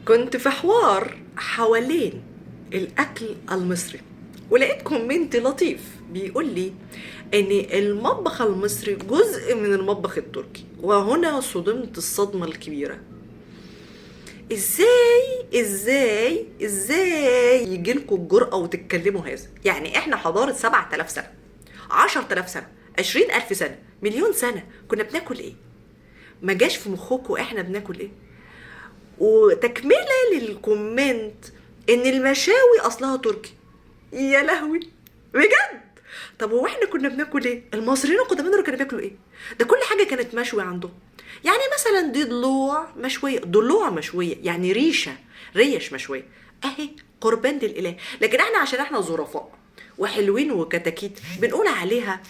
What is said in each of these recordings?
كنت في حوار حوالين الأكل المصري، ولقيت comment لطيف بيقول لي إن المطبخ المصري جزء من المطبخ التركي، وهنا صدمت الصدمة الكبيرة. ازاي ازاي ازاي يجيلكوا الجرأة وتتكلموا هذا؟ يعني احنا حضارة 7000 سنة، 10000 سنة، 20000 سنة، مليون سنة، كنا بناكل ايه؟ ما جاش في مخكوا احنا بناكل ايه؟ وتكملة لل comment ان المشاوي اصلها تركي. يا لهوي بجد. طب هو احنا كنا بناكل ايه؟ المصريين القدماء دول كانوا بياكلوا ايه؟ ده كل حاجة كانت مشوي عندهم. يعني مثلا دي ضلوع مشوية، ضلوع مشوية يعني ريشه، ريش مشوية اهي، قربان للاله. لكن احنا عشان احنا ظرفاء وحلوين وكتاكيت بنقول عليها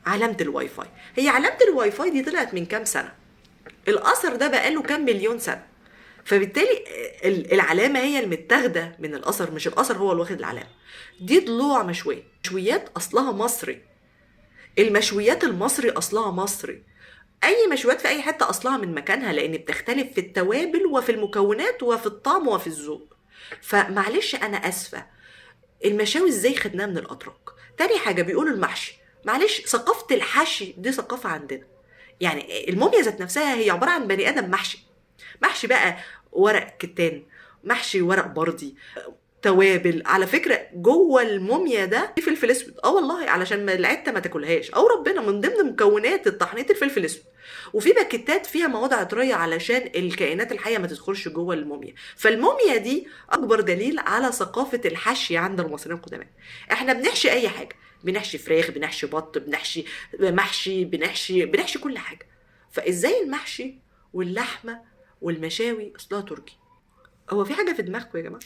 علامة الواي فاي. هي علامة الواي فاي دي طلعت من كام سنة؟ الاثر ده بقاله كام مليون سنة. فبالتالي العلامة هي المتاخده من الاثر، مش الاثر هو اللي واخد العلامة. دي ضلوع مشوية، مشويات اصلها مصري. المشويات المصري اصلها مصري. اي مشويات في اي حتة اصلها من مكانها، لان بتختلف في التوابل وفي المكونات وفي الطعم وفي الذوق. فمعلش انا اسفه، المشاوي ازاي خدناها من الاتراك؟ تاني حاجة بيقولوا المحشي. معلش ثقافة الحشي دي ثقافة عندنا. يعني الموميا ذات نفسها هي عبارة عن بني ادم محشي. محشي بقى ورق كتان، محشي ورق بردي، توابل. على فكرة جوه الموميا ده في فلفل اسود، والله، علشان ما العته ما تاكلهاش، او ربنا من ضمن مكونات التحنيط الفلفل الاسود. وفي باكيتات فيها مواد عطريه علشان الكائنات الحية ما تدخلش جوه الموميا. فالموميا دي اكبر دليل على ثقافة الحشي عند المصريين القدماء. احنا بنحشي اي حاجة، بنحشي فراخ، بنحشي بط، بنحشي محشي، بنحشي كل حاجة. فازاي المحشي واللحمة والمشاوي اصلها تركي؟ هو في حاجة في دماغكم يا جماعة؟